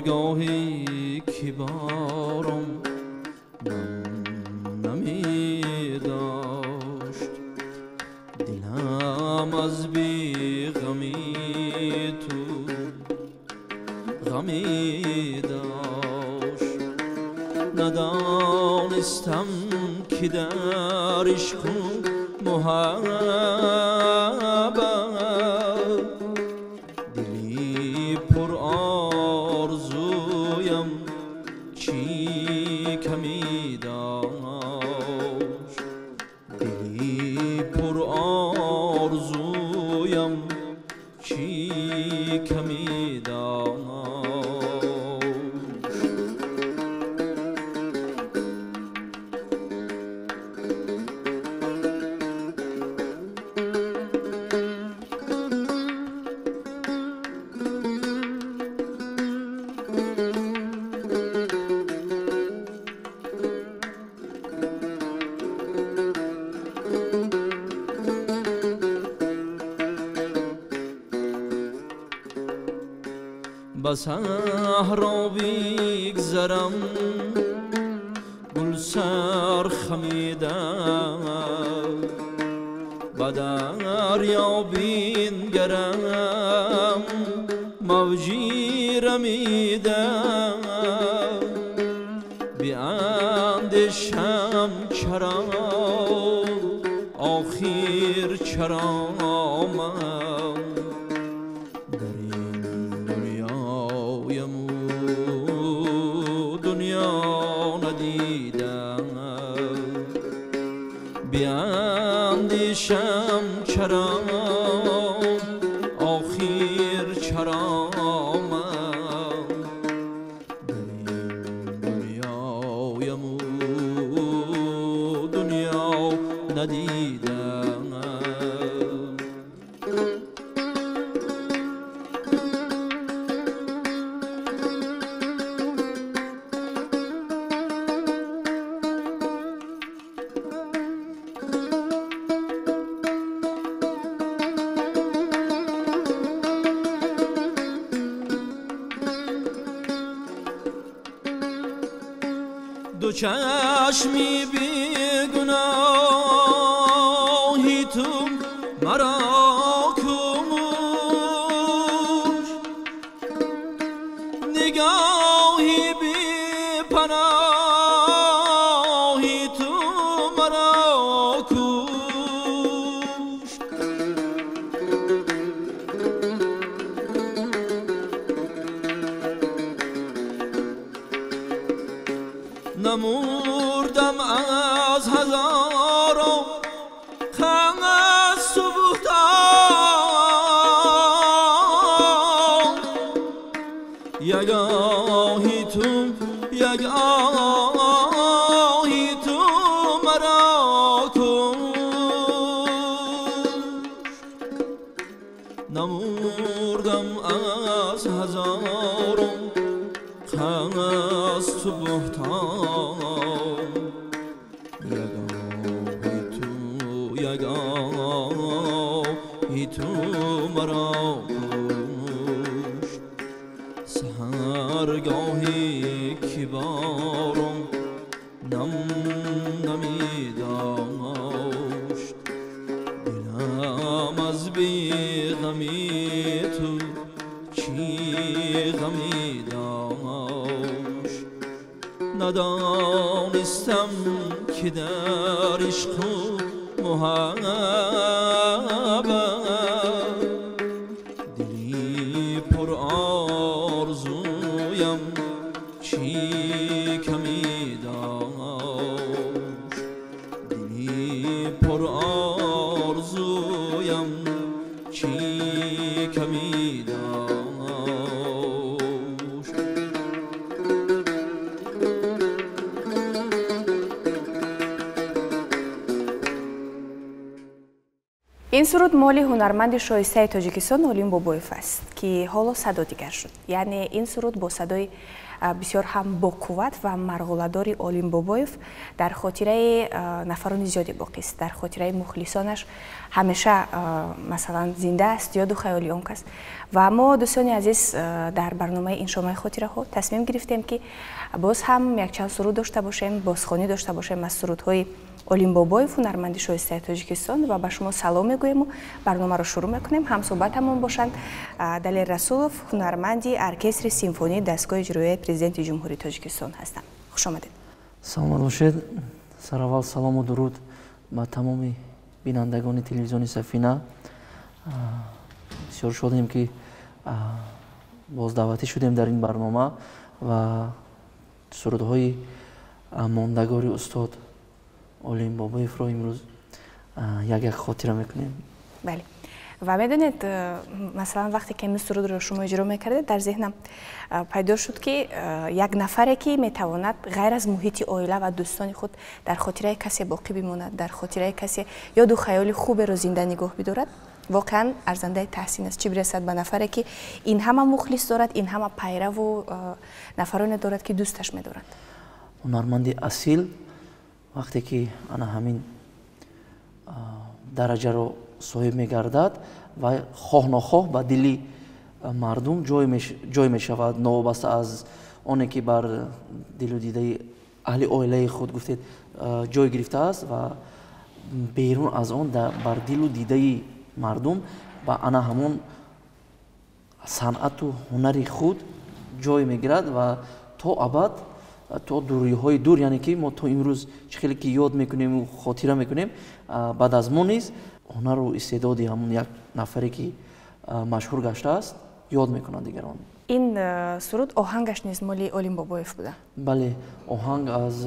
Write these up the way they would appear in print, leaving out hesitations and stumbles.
سهرگاهی که باران نمی داشت دلم از بی غمی تو غمی داشت ندانستم که در عشق و محبت دلی پر آرزویم چی کمی داشت دلی پر آرزویم چی کمی داشت. به صحرا بگذرم گل سر خمیده به دریا بنگرم موجی رمیده بیاندیشم چرا آخر چرا من در این دنیایم و دنیا ندیدم بیاندیشم چرا آخر چرا من در این دنیایم و دنیا ندیدم. دو چشمی بی گناهی تو مرا کموش نگاهی بی پناهی تو مرا کش نمردم از هزاران خم و بهتان یک آهی تو یک آهی تو مرا کش نمردم از هزاران خم و بهتان یک آهی تو یک آهی تو مرا کشت سحرگاهی که باران نم نمی داشت دلم از بی غمی تو چی غمی داشت ندانستم که در عشق و محبت دلی پر آرزویم چی کمی داشت دلی پر آرزویم چی کمی داشت. Ин суруд моли ҳунарманди шоистаи Тоҷикистон Олим Бобоев аст, ки ҳоло садо дигар шуд. Яъне ин суруд бо садои бисёр ҳам боқувват ва марғуладори Олим Бобоев дар хотираи нафарони зиёде боқист, дар хотираи мухлисонаш ҳамеша масалан зинда аст ёду хаёли он кас. Ва мо, дӯстони азиз, дар барномаи ин шомаи хотираҳо тасмим гирифтем, ки боз ҳам якчанд суруд дошта бошем, бозхонӣ дошта бошем аз сурудҳои Олим Бобоев, ҳунарманди шоистаи Тоҷикистон. Ва ба шумо салом мегӯему барномаро шурӯъ мекунем. Ҳамсӯҳбатамон бошанд Далер Расулов, ҳунарманди оркестри симфонии дастгоҳи иҷроияи Президенти Ҷумҳурии Тоҷикистон ҳастанд. Хуш омадед. Саломат бошед. Сараввал салому дуруд ба тамоми бинандагони телевизиони Сафина. Бисёр шодем, ки боз даъватӣ шудем дар ин барнома ва сурудҳои мондагори устод Олим Бобоевро имрӯз як як хотира мекунем. Бале, ва медонед, масалан, вақте ки ин сурудро шумо иҷро мекардед, дар зеҳнам пайдо шуд, ки як нафаре, ки метавонад ғайр аз муҳити оила ва дӯстони худ дар хотираи касе боқӣ бимонад, дар хотираи касе ёду хаёли хуберо зинда нигоҳ бидорад, воқеан арзандаи таҳсин аст. Чӣ бирасад ба нафаре, ки ин ҳама мухлис дорад, ин ҳама пайраву нафароне дорад, ки дӯсташ медоранд. Ҳунарманди асил вақте ки ана ҳамин дараҷаро соҳиб мегардад ва хоҳ нохоҳ ба дили мардум ҷой мешавад, новобаста аз оне ки бар дилу дидаи аҳли оилаи худ, гуфтед, ҷой гирифтааст ва берун аз он бар дилу дидаи мардум ба ана ҳамон санъату ҳунари худ ҷой мегирад ва то абад, то дуриҳои дур, яъне ки мо то имрӯз чӣ хеле ки ёд мекунему хотира мекунем, баъд аз мо низ ҳунару истеъдоди ҳамон як нафаре, ки машҳур гаштааст, ёд мекунанд дигарон. Ин суруд оҳангаш низ моли Олим Бобоев буда? Бале, оҳанг аз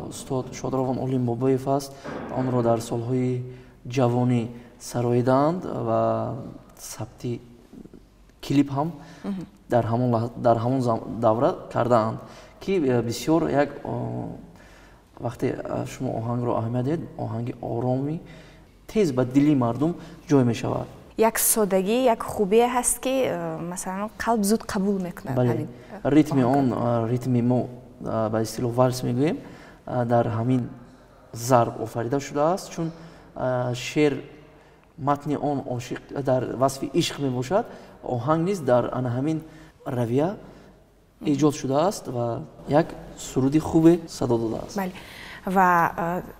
устод шодравон Олим Бобоев аст. Онро дар солҳои ҷавонӣ сароидаанд ва сабти клип ҳам дар ҳамон давра кардаанд, ки бисёр як вақте шумо оҳангро аҳамият диҳед, оҳанги ороми тез ба дили мардум ҷой мешавад. Як содагӣ, як хубие ҳаст, ки масалан қалб зуд қабул мекунад. Бале, ритми он, ритми мо ба истилоҳ валс мегӯем, дар ҳамин зарб офарида шудааст, чун шеър, матни он ошиқ дар васфи ишқ мебошад. Оҳанг низ дар ана ҳамин равия эҷод шудааст ва як суруди хубе садо додааст. Бале, ва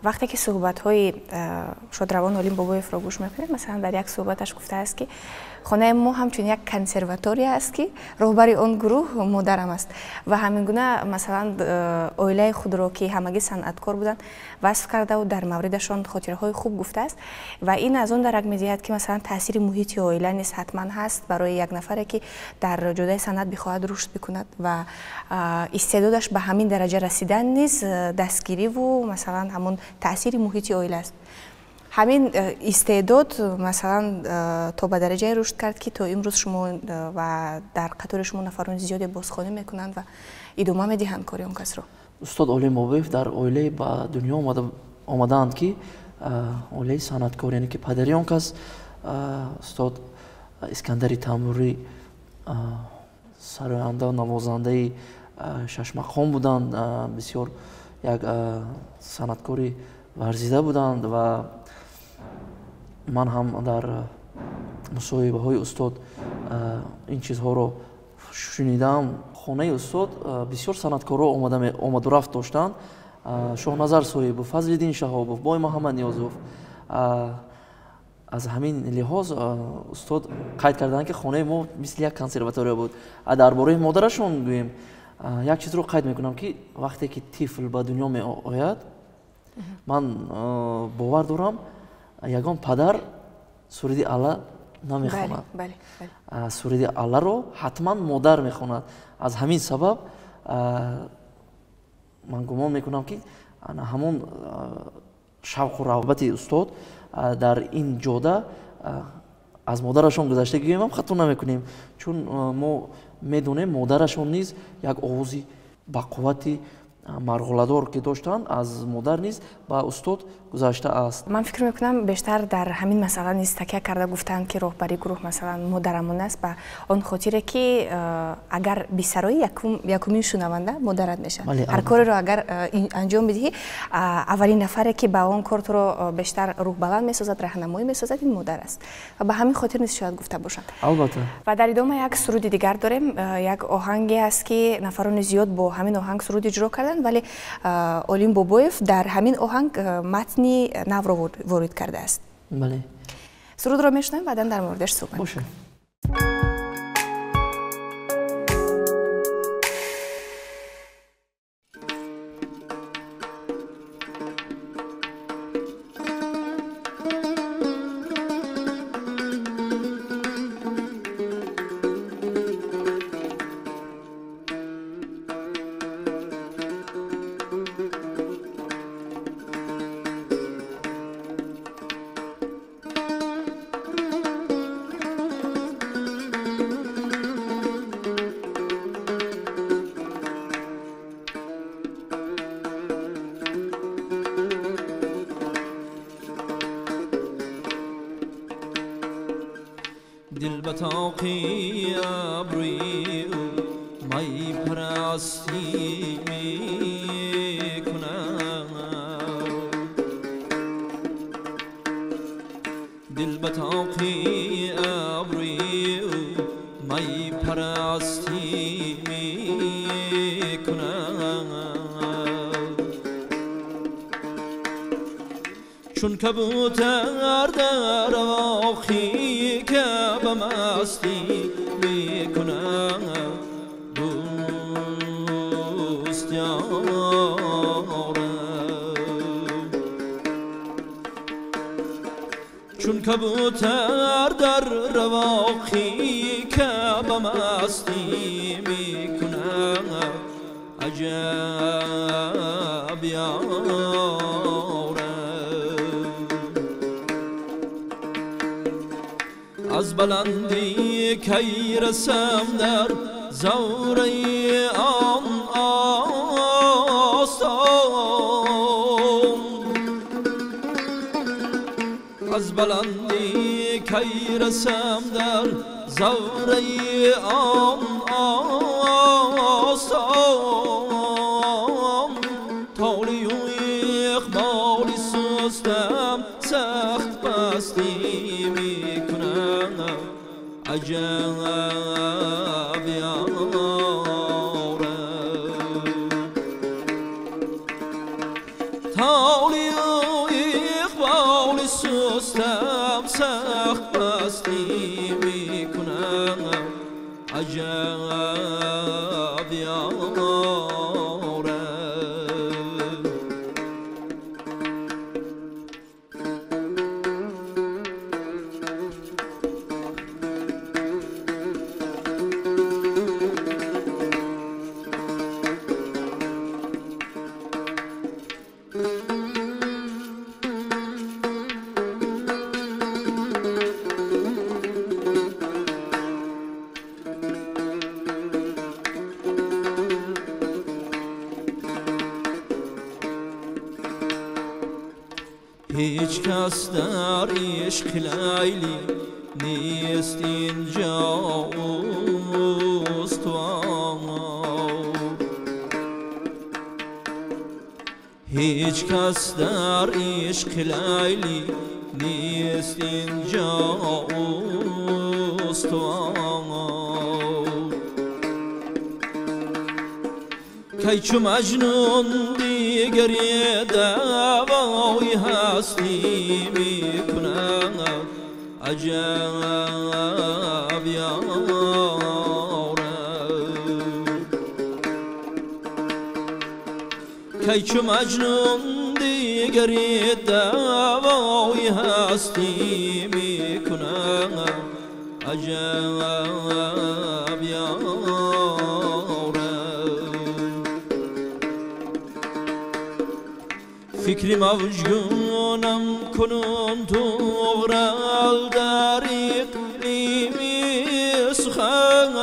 вақте ки суҳбатҳои шодравон Олим Бобоевро гӯш мекунед, масалан, дар як суҳбаташ гуфтааст, ки хонаи мо ҳамчун як консерватория аст, ки роҳбари он гурӯҳ модарам аст, ва ҳамин гуна масалан оилаи худро, ки ҳамагӣ санъаткор буданд, васф кардаву дар мавридашон хотираҳои хуб гуфтааст. Ва ин аз он дарак медиҳад, ки масалан таъсири муҳити оила низ ҳатман ҳаст барои як нафаре, ки дар ҷодаи санъат бихоҳад рушд бикунад ва истеъдодаш ба ҳамин дараҷа расидан низ дастгириву масалан ҳамон таъсири муҳити оила аст. Ҳамин истеъдод масалан то ба дараҷае рушд кард, ки то имрӯз шумо ва дар қатори шумо нафарони зиёде бозхонӣ мекунанд ва идома медиҳанд кори он касро. Устод Олим Бобоев дар оилае ба дунё омадаанд, ки оилаи санъаткор, яъне ки падари он кас, устод Искандари Тамбурӣ, сароянда, навозандаи шашмақом буданд, бисёр як санъаткори варзида буданд. Ва ман ҳам дар мусоҳибаҳои устод ин чизҳоро шунидам. Хонаи устод бисёр санъаткорҳо омаду рафт доштанд: Шоҳназар Соҳибов, Фазлиддин Шаҳобов, Бой Муҳаммад Ниёзов. Аз ҳамин лиҳоз устод қайд карданд, ки хонаи мо мисли як консерватория буд. Дар бораи модарашон гӯем, як чизро қайд мекунам, ки вақте ки тифл ба дунё меояд, ман бовар дорам, ягон падар суруди Алла намехонад, суруди Алларо ҳатман модар мехонад. Аз ҳамин сабаб ман гумон мекунам, ки ҳамон шавқу рағбати устод дар ин ҷода аз модарашон гузашта гӯем ҳам хато намекунем, чун мо медонем, модарашон низ як овози бақуввати марғуладор ки доштанд, аз модар низ ба устод гузаштааст. Ман фикр мекунам, бештар дар ҳамин масъала низ такя карда гуфтанд, ки роҳбари гурӯҳ, масалан, модарамон аст, ба он хотире ки агар бисароӣ, якумин шунаванда модарат мешавад. Ҳар кореро агар анҷом бидиҳӣ, аввалин нафаре ки ба он кор туро бештар рӯҳбаланд месозад, раҳнамоӣ месозад, ин модар аст. Ва ба ҳамин хотир низ шояд гуфта бошанд. Албатта. Ва дар идома як суруди дигар дорем, як оҳанге аст, ки нафарони зиёд бо ҳамин оҳанг суруд иҷро карданд, вале Олим Бобоев дар ҳамин оҳанг матни навро ворид кардааст. Бале. Сурудро мешунавем, баъдан дар мавридаш суҳбат. Бошад. دل به تاقی ابروی او می پرستی می کنم، دل به تاقی ابروی او می پرستی می کنم، چون کبوتر در واخی که به مستی میکنم دوست یارم، چون کبوتر در رواقی که به مستی میکنم عجب یارم. از بلندی کی رسم در زوره آن آستان، از بلندی کی رسم در زوره آن آستان، تالی و اقبال سستم سخت پستی میکنم عجب یارم، تالی و اقبال سستم سخت پستی میکنم عجب یارم. هیچ کس در عشق لیلی نیست اینجا استوار، هیچ کس در عشق لیلی نیست اینجا استوار، کی چو مجنون دیگری دوای هستی میکنم عجب یارم، کی چو مجنون دیگری دوای هستی میکنم عجب یارم. فکری موجگونم کنون تغرل در اقلیمی سخن،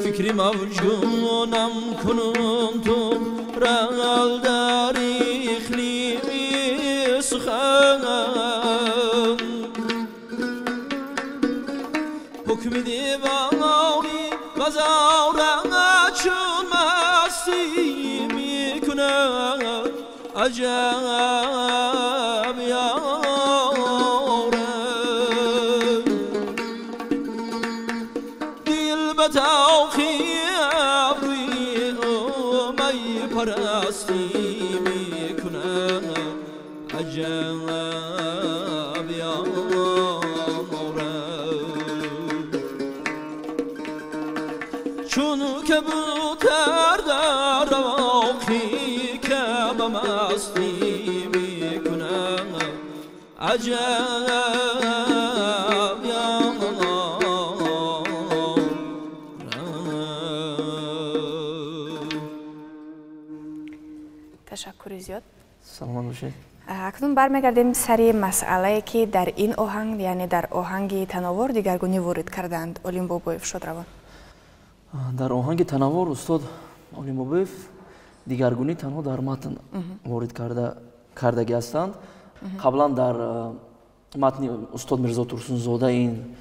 فکری Мавҷунам кунун туғрал дар иқлими сухан ҳукми девони ғазора чун мастӣ мекунад аҷаб ёра дил ба тоқи абрӯи ӯ майпарастӣ мекунад аҷаб ёра чун кабутар дар равоқи каъба мастӣ мекунад аҷаб ёра. Ташаккури зиёд. Саломат бошед. Акнун бармегардем сари масъалае, ки дар ин оҳанг, яъне дар оҳанги Тановор дигаргунӣ ворид карданд Олим Бобоев шодравон. Дар оҳанги Тановор устод Олим Бобоев дигаргунӣ танҳо дар матн ворид кардагӣ ҳастанд. Қаблан дар матни устод Мирзо Турсунзода ин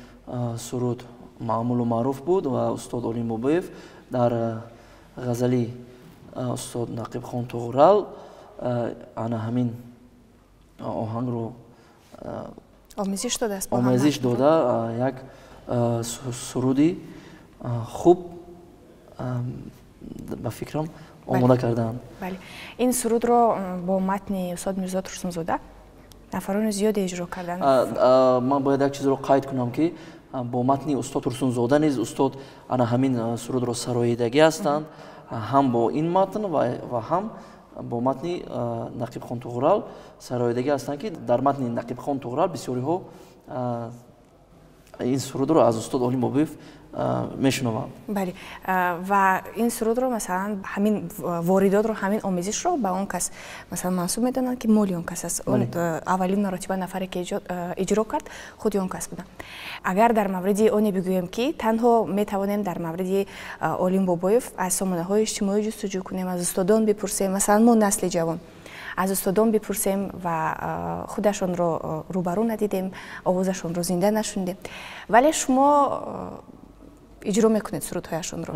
суруд маъмулу маъруф буд ва устод Олим Бобоев дар ғазали устод Нақибхон Туғрал ана ҳамин оҳангро омезиш додааст, омезиш дода як суруди хуб ба фикрам омода кардаанд. Бале, ин сурудро бо матни устод Мирзо Турсунзода нафарони зиёде иҷро карданд. Ман бояд як чизро қайд кунам, ки бо матни устод Турсунзода низ устод ана ҳамин сурудро сароидагӣ ҳастанд, ҳам бо ин матн ва ҳам бо матни Нақибхон Туғрал сароидагӣ ҳастанд, ки дар матни Нақибхон Туғрал бисёриҳо ин сурудро аз устод Олим Бобоев мешунаванд. Бале, ва ин сурудро масалан ҳамин воридотро, ҳамин омезишро ба он кас масалан мансуб медонанд, ки моли он кас аст. Он аввалин маротиба нафаре, ки иҷро кард, худи он кас буданд. Агар дар мавриди оне бигӯем, ки танҳо метавонем дар мавриди Олим Бобоев аз сомонаҳои иҷтимоӣ ҷустуҷӯ кунем, аз устодон бипурсем, масалан мо насли ҷавон аз устодон бипурсем ва худашонро рӯбарӯ надидем, овозашонро зинда нашунидем, вале шумо иҷро мекунед сурудҳояшонро,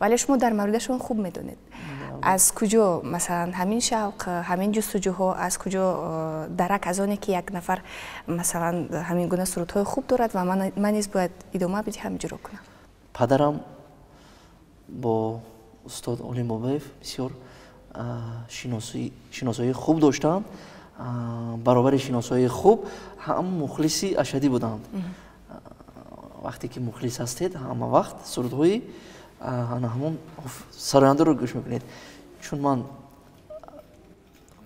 вале шумо дар мавридашон хуб медонед. Аз куҷо масалан ҳамин шавқ, ҳамин ҷустуҷӯҳо, аз куҷо дарак аз оне, ки як нафар масалан ҳамин гуна сурудҳои хуб дорад ва ман низ бояд идома бидиҳам, иҷро кунам? Падарам бо устод Олим Бобоев бисёр шиносоии хуб доштанд. Баробари шиносоии хуб ҳам мухлиси ашадӣ буданд. Вақте ки мухлис ҳастед, ҳама вақт сурудҳои ана ҳамон сарояндаро гӯш мекунед. Чун ман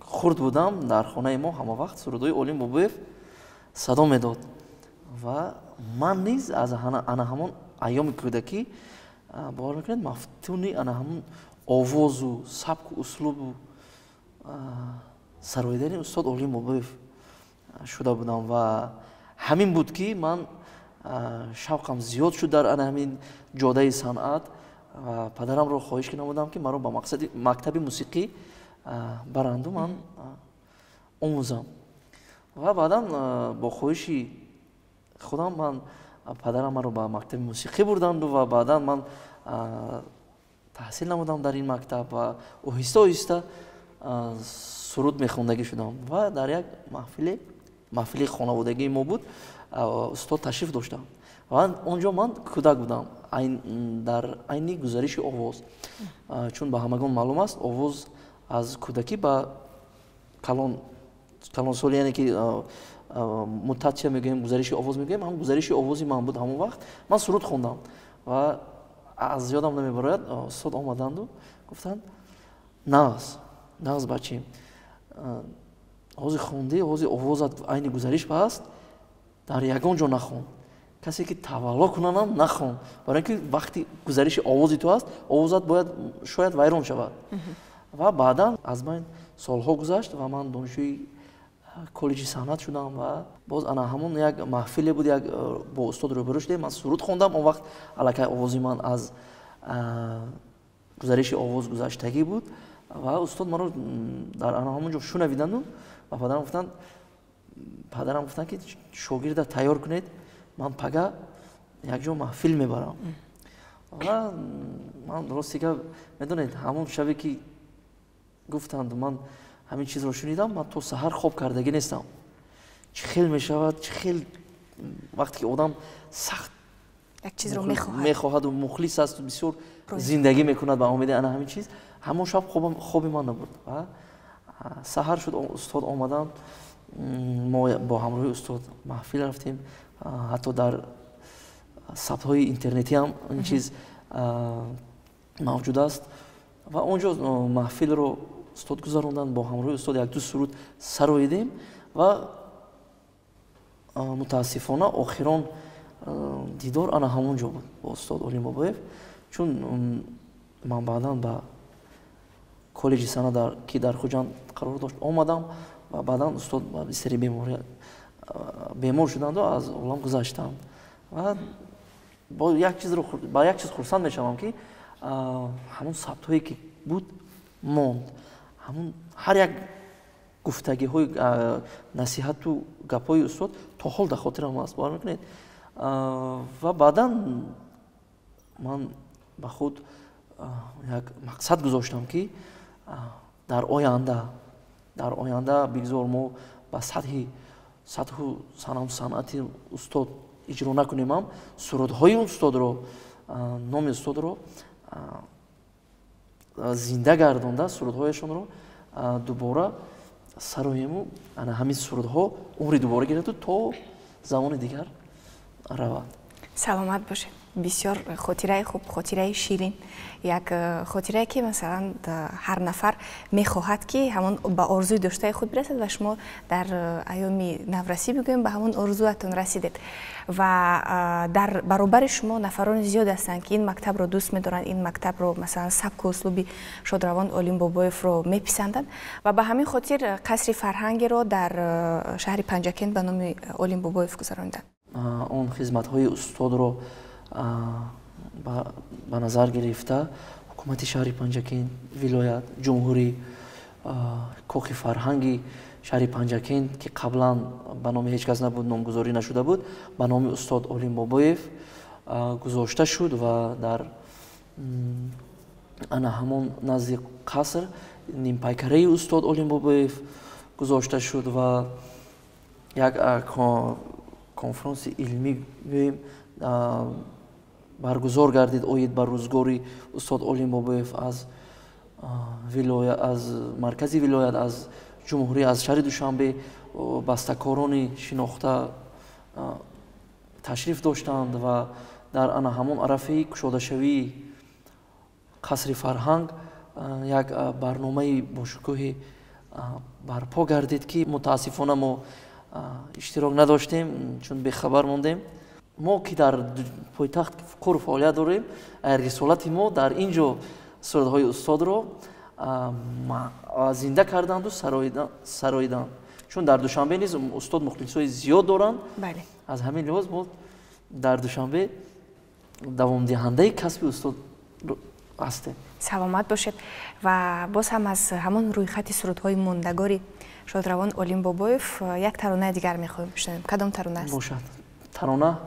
хурд будам, дар хонаи мо ҳама вақт сурудҳои Олим Бобоев садо медод ва ман низ аз ана ҳамон айёми кӯдакӣ, бовар мекунед, мафтуни ана ҳамон овозу сабку услубу сароидани устод Олим Бобоев шуда будам ва ҳамин буд, ки ман шавқам зиёд шуд дар ана ҳамин ҷодаи санъат ва падарамро хоҳиш намудам, ки маро ба мақсади мактаби мусиқӣ баранду ман омӯзам. Ва баъдан бо хоҳиши худам ман падарам маро ба мактаби мусиқӣ бурданду ва баъдан ман таҳсил намудам дар ин мактаб ва оҳиста оҳиста суруд мехондагӣ шудам. Ва дар як маҳфили хонаводагии мо буд, устод ташриф доштам ва он ҷо ман кӯдак будам, дар айни гузариши овоз, чун ба ҳамагон маълум аст, овоз аз кӯдакӣ ба калонсолӣ, яъне ки мутатсия мегӯем, гузариши овоз мегӯем, ҳам гузариши овози ман буд. Ҳамон вақт ман суруд хондам ва аз ёдам намебарояд, устод омаданду гуфтанд: нағз, нағз бачим, ҳозир хондӣ, ҳозир овозат айни гузариш ба аст, дар ягон ҷо нахон, касе ки тавалло кунанам нахон, барои ин ки вақти гузариши овози ту аст, овозат бояд шояд вайрон шавад. Ва баъдан аз байн солҳо гузашт ва ман донишҷӯи коллеҷи санъат шудам ва боз ана ҳамон як маҳфиле буд, як бо устод рӯбарӯ шудем, ман суруд хондам. Он вақт аллакай овози ман аз Гузариши овоз гузаштагӣ буд ва устод маро дар ҳамон ҷо шунавиданду ва падарам гуфтанд, ки шогирда тайёр кунед, ман пага якҷо маҳфил мебарам. Ва ман рости гап, медонед, ҳамон шабе ки гуфтанд, ман ҳамин чизро шунидам, ман то саҳар хоб кардагӣ нестам. Чӣ хел мешавад, чӣ хел вақте ки одам сахт як чизро мехоҳад, мехоҳаду мухлис асту бисёр зиндагӣ мекунад ба умеди ана ҳамин чиз, ҳамон шаб хоби ман набуд. Ва саҳар шуд, устод омаданд, мо бо ҳамроҳи устод маҳфил рафтем. Ҳатто дар сабтҳои интернетӣ ҳам ин чиз мавҷуд аст. Ва он ҷо маҳфилро устод гузаронданд, бо ҳамроҳи устод якду суруд сароидем ва мутаассифона охирон дидор ана ҳамон ҷо буд бо устод Олим Бобоев, чун ман баъдан ба коллеҷи санъат, ки дар Хуҷанд қарор дошт, омадам ва баъдан устод ба бистари бемор шуданду аз олам гузаштанд. Ва бо як чизро ба як чиз хурсанд мешавам, ки ҳамон сабтҳое ки буд монд, ҳамон ҳар як гуфтагиҳои, насиҳату гапҳои устод то ҳол дар хотирам аст, бовар мекунед. Ва баъдан ман ба худ як мақсад гузоштам, ки дар оянда бигзор мо ба сатҳу санъати устод иҷро накунемам, сурудҳои устодро, номи устодро зинда гардонда, сурудҳояшонро дубора сароему, ана ҳамин сурудҳо умри дубора гираду то замони дигар равад. Саломат бошед. Бисёр хотираи хуб, хотираи ширин, як хотирае ки масалан ҳар нафар мехоҳад, ки ҳамон ба орзуи доштаи худ бирасад ва шумо дар айёми наврасӣ бигӯем ба ҳамон орзуатон расидед. Ва дар баробари шумо нафарони зиёд ҳастанд, ки ин мактабро дӯст медоранд, ин мактабро, масалан сабку услуби шодравон Олим Бобоевро меписанданд ва ба ҳамин хотир қасри фарҳангиро дар шаҳри Панҷакент ба номи Олим Бобоев гузарониданд. Он хизматҳои устодро ба назар гирифта, ҳукумати шаҳри Панҷакент, вилоят, ҷумҳурӣ, кохи фарҳанги шаҳри Панҷакент, ки қаблан ба номи ҳеҷ кас набуд, номгузорӣ нашуда буд, ба номи устод Олим Бобоев гузошта шуд ва дар ана ҳамон назди қаср нимпайкараи устод Олим Бобоев гузошта шуд ва як конфронси илмӣ гӯем баргузор гардид оид ба рӯзгори устод Олим Бобоев аз аз маркази вилоят, аз ҷумҳурӣ, аз шаҳри Душанбе бастакорони шинохта ташриф доштанд ва дар ана ҳамон арафаи кушодашавии қасри фарҳанг як барномаи бошукӯҳе барпо гардид, ки мутаассифона мо иштирок надоштем, чун бехабар мондем. Мо ки дар пойтахт кору фаъолият дорем, рисолати мо дар ин ҷо сурудҳои устодро зинда карданду сароиданд, чун дар Душанбе низ устод мухлисҳои зиёд доранд. Аз ҳамин лиҳоз мо дар Душанбе давомдиҳандаи касби устод ҳастем. Саломат бошед. Ва боз ҳам аз ҳамон рӯйхати сурудҳои мондагори шодравон Олим Бобоев як таронаи дигар мехоҳем бишнавем. Кадом тарона аст? Бошад. Тарона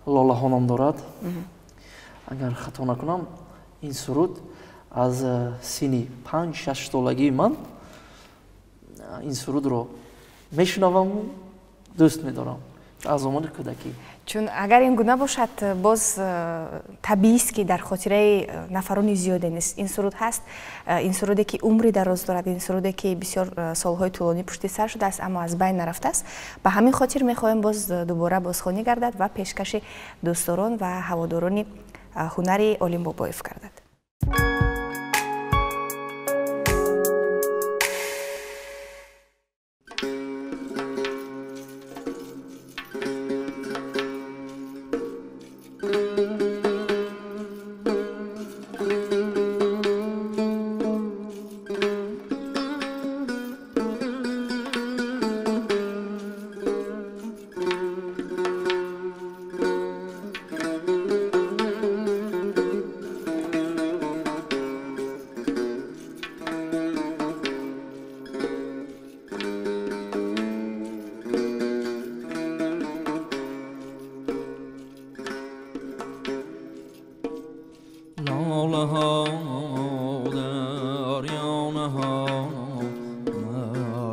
Лолаҳо ном дорад. Агар хато накунам, ин суруд аз синни 5-6 солагии ман ин сурудро мешунаваму дӯст медорам аз замони кӯдакӣ. Чун агар ин гуна бошад, боз табиист, ки дар хотираи нафарони зиёде низ ин суруд ҳаст. Ин суруде ки умри дароз дорад, ин суруде ки бисёр солҳои тӯлонӣ пушти сар шудааст, аммо аз байн нарафтааст. Ба ҳамин хотир мехоҳем боз дубора бозхонӣ гардад ва пешкаши дӯстдорон ва ҳаводорони ҳунари Олим Бобоев гардад.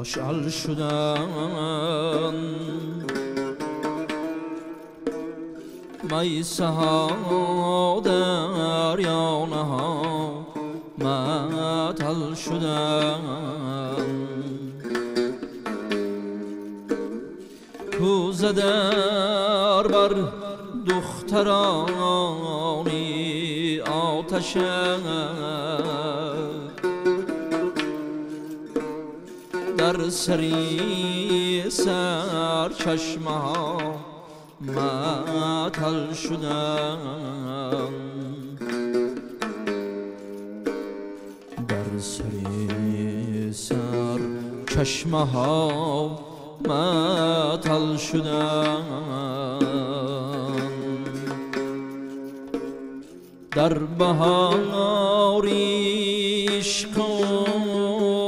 مشعل شدن میسه ها دریانه ها معطل شدن کوزه در بر دخترانی آتش در سری سر چشمه ها معطل شدن در سری سر چشمه ها معطل شدن در بهار عشق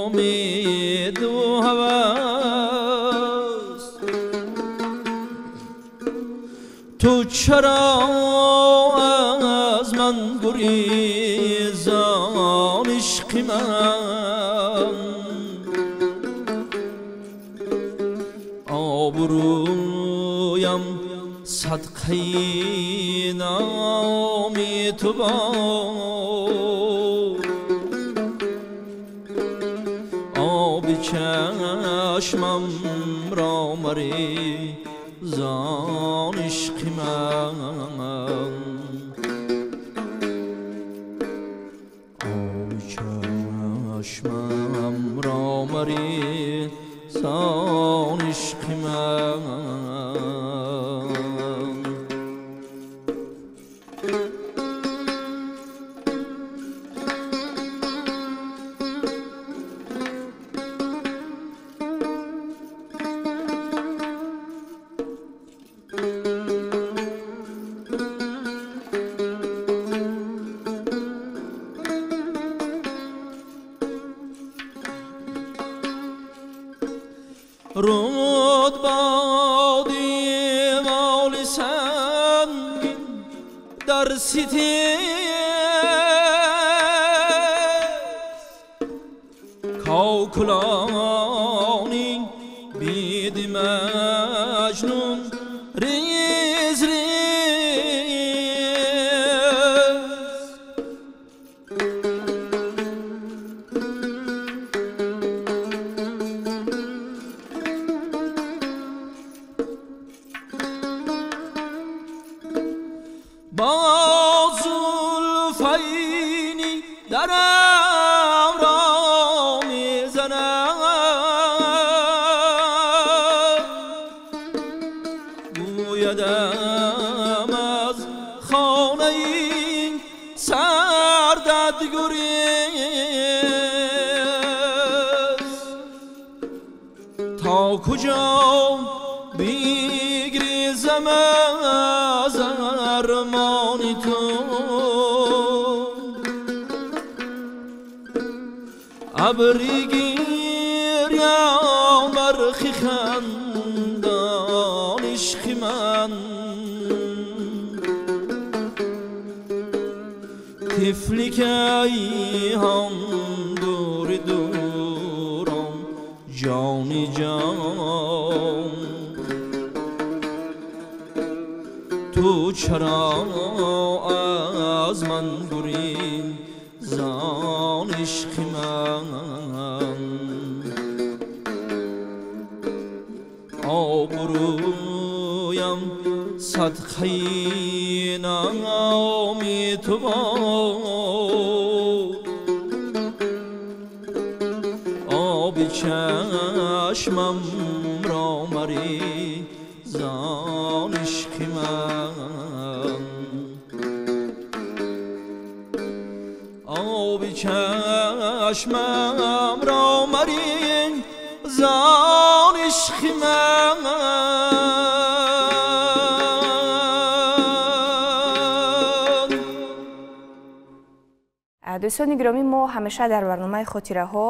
امید و هوس تو چرا از من گریزان عشق من آبرویم صدقه نام تو باد آب چشمم را مریزان عشق من آب چشمم را مریزان عشق من رود با دیوال سنگین در ستیز کاکلانی بید مجنون ریز ریز با زلفینی درم را میزنم گویدم از خانه این سردت گریز تا کجا بگریزم از ارمان تو ابری گریان برخی خندان عشق من طفلی که ایهان دور دورم جانی جان تو چرا از من گریزان عشق من آبرویم صدقه نام تو باد آب چشمم را مریزان عشق من آب چشمم را مریزان عشق من. Дӯстони гиромӣ, мо ҳамеша дар барномаи «Хотираҳо»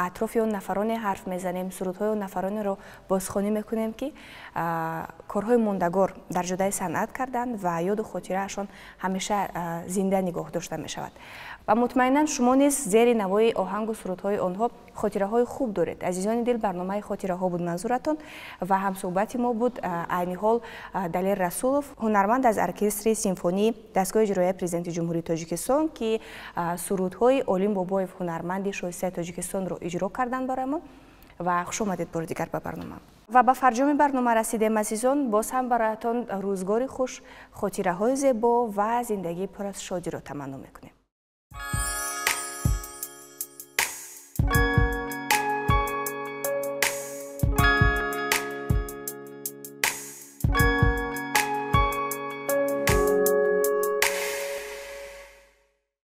атрофи он нафароне ҳарф мезанем, сурудҳои он нафаронеро бозхонӣ мекунем, ки корҳои мондагор дар ҷодаи санъат карданд ва ёду хотираашон ҳамеша зинда нигоҳ дошта мешавад. Ва мутмаинан шумо низ зери навои оҳангу сурудҳои онҳо хотираҳои хуб доред. Азизони дил, барномаи «Хотираҳо» буд манзуратон ва ҳамсӯҳбати мо буд айни ҳол Далер Расулов, ҳунарманд аз оркестри симфонии дастгоҳи иҷроияи Президенти Ҷумҳурии Тоҷикистон, ки сурудҳои Олим Бобоев, ҳунарманди шоистаи Тоҷикистонро иҷро карданд барои ва хуш омадед бори дигар ба барнома. Ва ба фарҷоми барнома расидем, азизон. Боз ҳам бароятон рӯзгори хуш, хотираҳои зебо ва зиндагии пур аз шодиро таманно мекунем.